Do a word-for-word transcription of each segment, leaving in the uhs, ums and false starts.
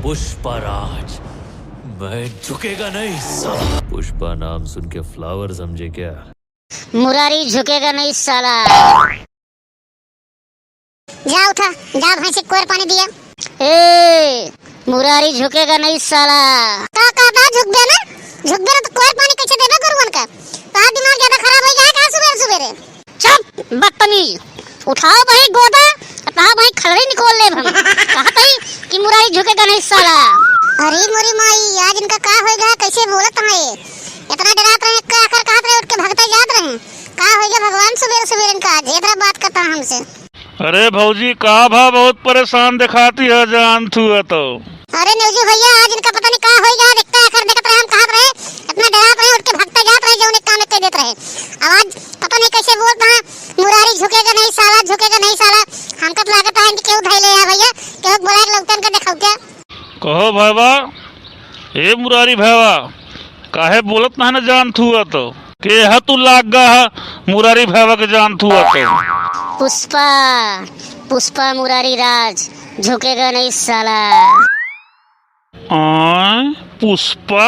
पुष्पराज, मैं झुकेगा नहीं साला। पुष्पा नाम सुन के flower समझे क्या? मुरारी झुकेगा नहीं साला। जा उठा, जा भैंसी कोयर पानी दिया। ए, मुरारी झुकेगा नहीं साला। का, का बा, झुकबे ना? झुकबे ना तो कोयर पानी कैसे देबे गरुवन का? तोहार दिमाग ज्यादा खराब हो गया है का सुबेरे सुबेरे? चुप, बदतमीज। उठाओ भाई गोदा, तहा भाई खलरी निकोल लेब हम। कहत हई कि मुरारी झुकेगा नहीं साला। अरे मोरी माई, आज इनका का होइगा, कैसे बोलत हैं ये? इतना डरात रहे, का आखिर कहत रहे, उठ के भगते जात रहे। का होइगा भगवान सुबेरे सुबेरे इनका, आज ये तरह बात करता है हमसे। अरे भौजी, का भा बहुत परेशान दिखाती है जान तू है तो। अरे नेवजू भैया, आज इनका पता नहीं का होइगा, देखता है, आखिर देखत रहे, हम कहत रहे, इतना डरात रहे, उठ के भगते जात रहे, जौन एक काम एक कह देत रहे। अब आज पता नहीं कैसे बोलता है, मुरारी झुकेगा नहीं साला, झुकेगा नहीं साला। हमका तो लागत है इनके केहू धैले है भैया, केहू के बोला के लौटन के दिखाऊ क्या? कहो भैवा, ए मुरारी भैवा, काहे बोलत ना है ना जान तू है तो? के है तू लाग गा है मुरारी भैवा के जान तू है तो? पुष्पा, पुष्पा मुरारी राज, झुकेगा नहीं साला। आय, पुष्पा?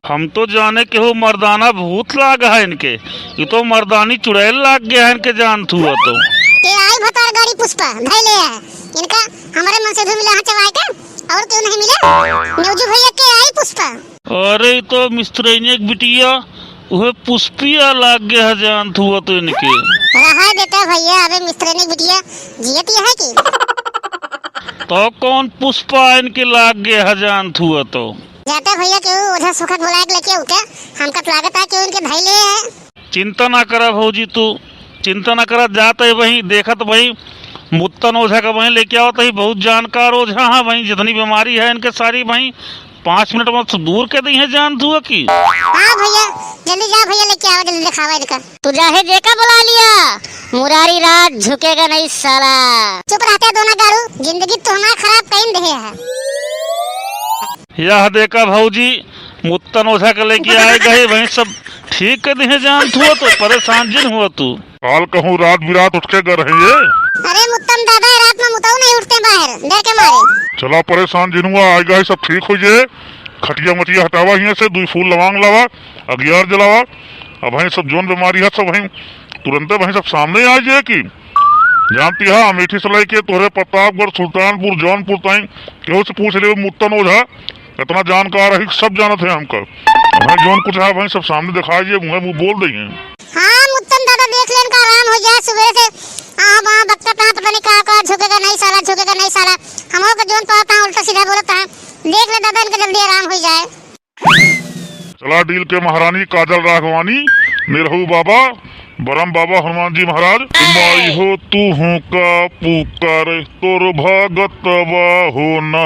हम तो जाने केहू मर्दाना भूत लाग है इनके, ये तो मर्दानी चुड़ैल लाग गया है इनके जान तू है तो। के आई भतार गाड़ी पुष्पा, धैले है। इनका हमारे मन से भी मिला है चबाए के, और क्यों नहीं मिले? नेवजू भैया के आई पुष्पा। अरे, ई तो मिस्त्रीनिया के बिटिया, उहे पुष्पिया लाग गया है जान तू है तो इनके। रहा देता भैया, अबे मिस्त्रीनिया के बिटिया जियत ही है कि? तो कौन पुष्पा इनके लाग गया है जान तू है तो? जाता भैया, केहू ओझा सोखा के बुलाए के लेके उठे, हमका तो लागत है कि उनके धैले है। चिंता ना करा भौजी तू, चिंता ना करा, जात है वहीं, देखत वहीं, मुत्तन ओझा का वहीं लेके आवत है, बहुत जानकार ओझा है वहीं, जितनी बीमारी है इनके सारी वहीं पाँच मिनट में तो दूर कर दी है जान तू है कि। हाँ भैया, जल्दी जा भैया, लेके आवा, जल्दी दिखावा इनका। तू जाहे जेका बुला लिया, मुरारी राज झुकेगा नहीं साला। चुप रहते दोनों गाड़ू, जिंदगी तो हमार खराब कइन देहे है। यह देखा भौजी, मुत्तन ओझा के लेके आए गए, वहीं सब ठीक कर दिहे जान तू, तो परेशान जिन हुआ तू। काल कहूँ रात बिरात उठ के गर है ये। अरे मुत्तन दादा, रात में मुताऊ नहीं उठते बाहर, डर के मारे। चला परेशान जिन हुआ, आए गए सब ठीक हो जाए। खटिया मटिया हटावा हियाँ से, दुई फूल लवांग लावा, अगियार जलावा। अब वहीं सब जौन बीमारी है सब वहीं तुरंते वहीं सब सामने आ जाए कि जानती है, अमेठी से लेके तोहरे प्रतापगढ़, सुल्तानपुर, जौनपुर ताईं केहू से पूछ लेबे, मुत्तन ओझा इतना जानकार है कि सब जानत है हमका। हमें जौन कुछ है, वहीं सब सामने दिखाई जे, मुँहे मुँह बोल दई हैं। हाँ, मुत्तन दादा देख लेन का आराम हो जाए सुबह से। हाँ, वहाँ बकता तहाँ पता नहीं का, का झुकेगा नहीं साला, झुकेगा नहीं साला। हम लोग का जौन पाता है, उल्टा सीधा बोलता है। देख ले दादा, इनका जल्दी आराम हो जाए। चला डील के महारानी काजल राघवानी, निरहू बाबा, बरम बाबा हनुमान जी महाराज। माई हो तू हूँ का पुकार, तोर भगतवा हो ना,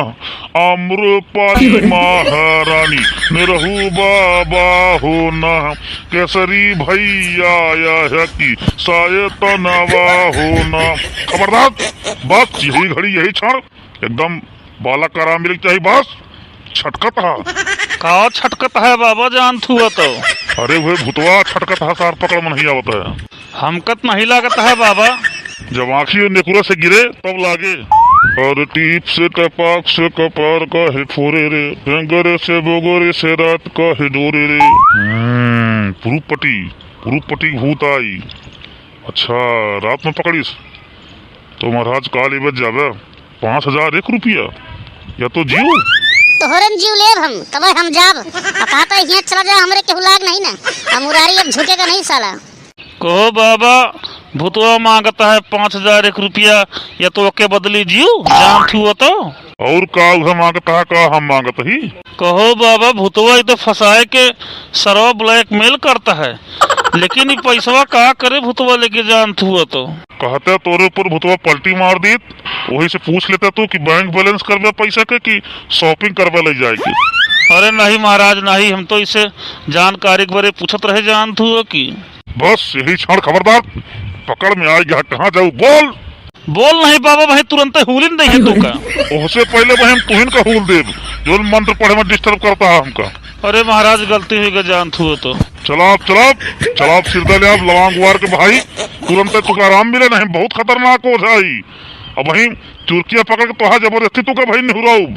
आम्रपाली महारानी, निरहू बाबा हो ना, केसरी भैया आया है कि सायतनवा हो ना। खबरदार, बस यही घड़ी, यही क्षण एकदम बालक का आराम मिले के चाही बस। छटकत हा। का छटकत है बाबा, जान थुआ तो? अरे वह भुतवा छटकत हा, सार पकड़ में नहीं आवत है। हमका त नहीं लागत है बाबा। जब आँखी नेकुरा से गिरे तब लागे। और टीप से टपाक से कपार का है फोरे रे, टेंगरे से बोगरे से रात का है डोरे रे। हम्म, पुरुपटी, पुरुपटी भूत आई। अच्छा, रात में पकड़िस तो महाराज काल इबत जाबे। पाँच हजार एक रुपया, या तो जीव। तोहरन जीव लेब हम, तबे हम जाब। आ कहता है, हियाँ चला जा, हमरे केहू लाग नहीं ना। आ मुरारी अब झुकेगा नहीं साला। कहो बाबा, भुतवा मांगता है पाँच हजार एक रुपया, या तो ओके बदली जीव, जान थुआ तो। और का उहे मांगता है, का हम मांगत ही? कहो बाबा, भुतवा ई तो फंसाए के सरवा blackmail करता है, लेकिन ई पैसवा का करे भुतवा लेके, जान थुआ तो। कहते तोरे ऊपर भुतवा पलटी मार दीत, वही से पूछ लेता तू कि bank balance करबे पैसा के कि shopping करबे ले जाए के। अरे नहीं महाराज, नहीं, हम तो इसे जानकारी के बारे पूछत रहे, जान थुआ कि। बस यही क्षण खबरदार, पकड़ में आइ गया, कहाँ जाऊ, बोल। बोल नहीं बाबा, भाई तुरंते हूलिन दे तू का। ओहसे पहले भाई हम तुहिन का हूल देब, जौन मंत्र पढ़े में disturb करता है हमका। अरे महाराज, गलती हुई गई, जान थुआ तो। चलाब, चलाब, चलाब, सिरदा ले आब, लवांग वार के भाई, तुरंते तुका आराम मिले, नहीं बहुत खतरनाक ओझा ही। अब वहीं चुरकिया पकड़ के तोहा जबरदस्ती तुका भाई निहुराउब।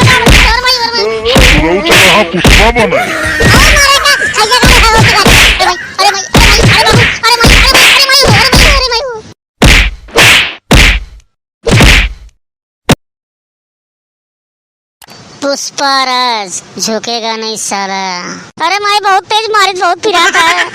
बता, बता, और माई, और माई। बुढ़ऊ चौराहा पुष्पा बने। और मारेगा, भैया का देखा, वो क्या करे? अरे माई, अरे माई, अरे माई, अरे माई, अरे माई, अरे माई, अरे माई, अरे माई, अरे माई। पुष्पा राज झुकेगा नहीं साला। अरे माई, बहुत तेज मारित, बहुत पिरात है।